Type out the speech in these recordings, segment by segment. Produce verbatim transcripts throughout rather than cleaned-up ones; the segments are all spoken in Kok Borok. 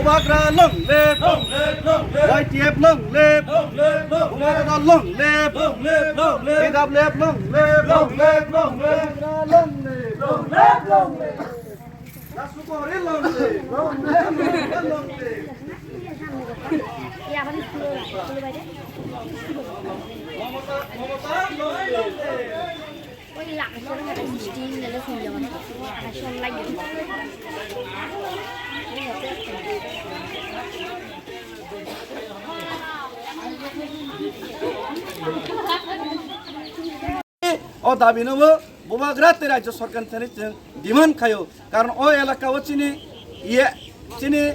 Bubagra long live! Long live, long live! Y T F long live! Long live, long live! Bubagra long live! Long live, long live! T W F long live! Long live, long live! Bubagra long live! Long live, long live! Nasukori long live! Long live, long live! Mamata, Mamata long live! O dabi no bo Bubagra tei Rajya Sarkar ni thani chwng demand khaio, karon o elaka o chini ye, chini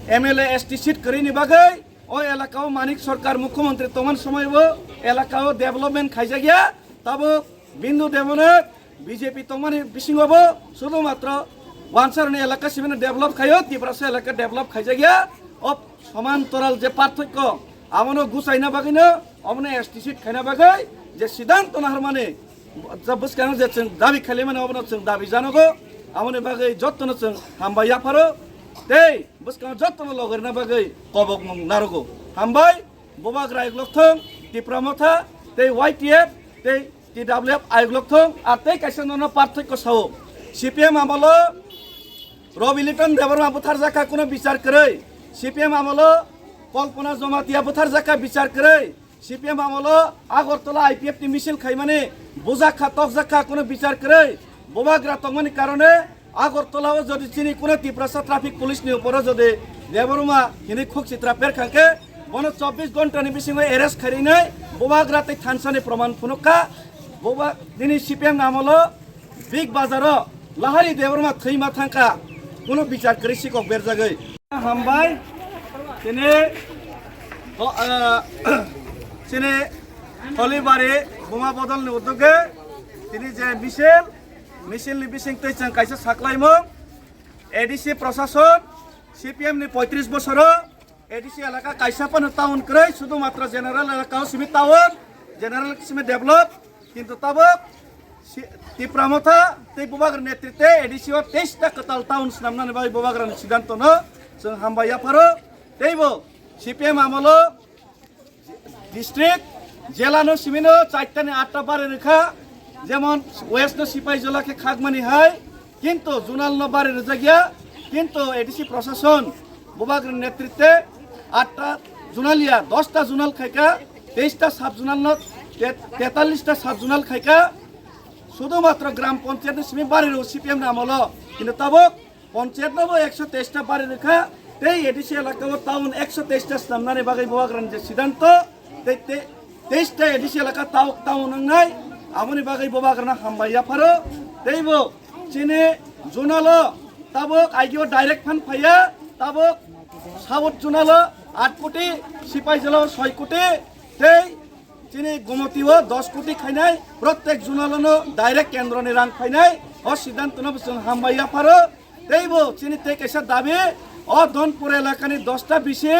M L A S T seat kwrwi ni bagwi o elaka o Manik Sarkar mukhyamantri tongmani somoi bo elaka o development khaijakya, tabuk Bindu Debnath B J P tongmani bisingo bo sudhumatro wansarni elaka sibino develop khaio, Tiprasa elaka develop khaijakya. O somantoral je parthokyo, abono gusaina bagwino, obono S T seat khaina bagwi je siddhanto naharmani, je bwskango je chwng dabi khailaimani, obono chwng dabi janogo, aboni bagwi jottono chwng hambai yapharo, tei bwskango jottono logorina bagwi kobokmung narogo. Hambai, Bubagra ayuk lokthung, Tipra Motha, tei Y T F, tei T W F ayuk lokthung, ar tei kaisa nono parthokyo sao. C P M amolo Ravi Liton Debbarma butharjakha, kuno bichar kwrwi. C P M amolo Kalpana Jamatia butharjakha, bichar kwrwi. C P M amolo Agartala I P F ni misil khaimani bujakha, tokjakha, kuno bichar kwrwi. Bubagra tongmani karone Agartala o jodi chini kuno Tiprasa traffic police ni uporo jodi Debbarma hinwi khuk sitra perkhang khe, bono chobbish ghonta ni bisingo arrest kharinai Bubagra tei thansa ni proman phunukha. Buba-, nini C P M ni amolo Big Bazar o Lahari Debbarma thwima thangkha, kuno bichar kwrwi sikok berjagwi. Hambai, tini, o, ah, chini Holibari Buma Bodol ni udoge, tini je misil, misil ni bising twi chwng kaisa saklaimung, A D C prosason, C P M ni poitris bosoro, A D C elaka kaisa phano town kwrwi, sudhumatro general elaka o simi town, general simi develop, kintu tabuk si-, Tipra Motha tei Bubagra netrite A D C o teis ta kwtal town swnamnani bagwi Bubagrani siddhantono chwng hambai yapharo. Teibo C P M amolo district, jela no simi no chaita ni atta bari rwkha, jemon West no Sipaijala khe khakmani hai, kintu zonal no bari rwjakya, kintu A D C prosason Bubagra netrite atta zonal ya, dosta zonal khaika, teis ta sub zonal no te-, tetallis ta sub zonal khaika, sudhumatro gram panchayat ni simi bari rw C P M ni amolo, kintu tabuk Panchayat no bo ekso teis ta bari rwkha, tei A D C elaka o town ekso teis ta swnamnani bagwi Bubagrani je siddhanto, tei, tei, teis ta A D C elaka tau-, town wngnai, aboni bagwi Bubagrano hambai yapharo, teibo chini zonal o tabuk I D O direct phan phaiya, tabuk South zonal o aat koti, Sipaijala o soi koti, tei Chini Gomoti o dos koti khainai, protek zonal no direct kendro ni rang phainai, o siddhanto no bo chwng hambai yapharo. Teibo chini tei kaisa dabi, o Donpur elaka ni dosta bisi,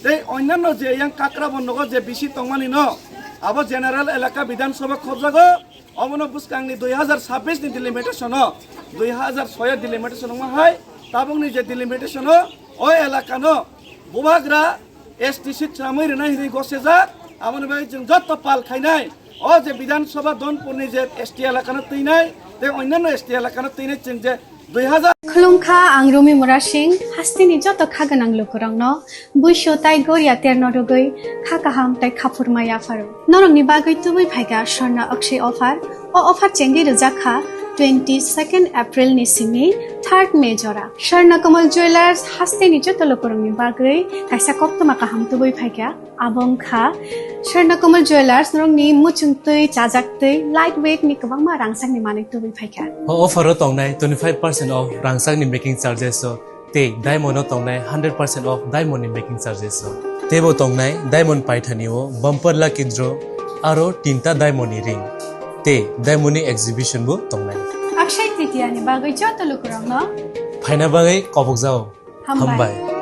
tei onnanno je yang Kakrabon nogo je bisi tongmani no, abo general elaka Bidhan Sabha khobjago, obono bwskang ni dui hazar sabbish ni delimitation o, dui hazar soi o delimitation wngma hai, tabuk ni je delimitation o, o elaka no Bubagra S T seat chwramwi rwnai hinwi gosejak, aboni bagwi chwng joto pal khainai. O je Bidhan Sabha Donpurni je S T elakano twinai, tei onnanno S T elakano twinai chwng je dui hazar. Khulumkha, ang Rumi Murasing, hasteni joto kha gwnang lukurokno buisu tai goria terno rwgwi kha kaham tai khaphurma yapharo. Norokni bagwi tubui phaikha Swarna Akshay offer. O offer chengwi rwjak kha twenty second April ni simi third May jora. Swarna Kamal Jewellers hasteni joto lukurokni bagwi kaisa koktwma kaham tubui phaikha. Abo wngkha Swarna Kamal Jewellers, norokni muchungtwi, chajaktwi, light weight ni kwbangma rangchakni manwi tubui phaikha. O offer o tongnai twenty five percent off rangchakni making charges o. Tei diamond o tongnai hundred percent off diamond ni making charges o. Teibo tongnai diamond paithani o bumper lucky draw aro tinta diamond ni ring. Tei diamond ni exhibition bo tongnai. Akshay Tritiya ni bagwi joto lukurokno phaina bagwi kobokjao. Hambai. Hambai.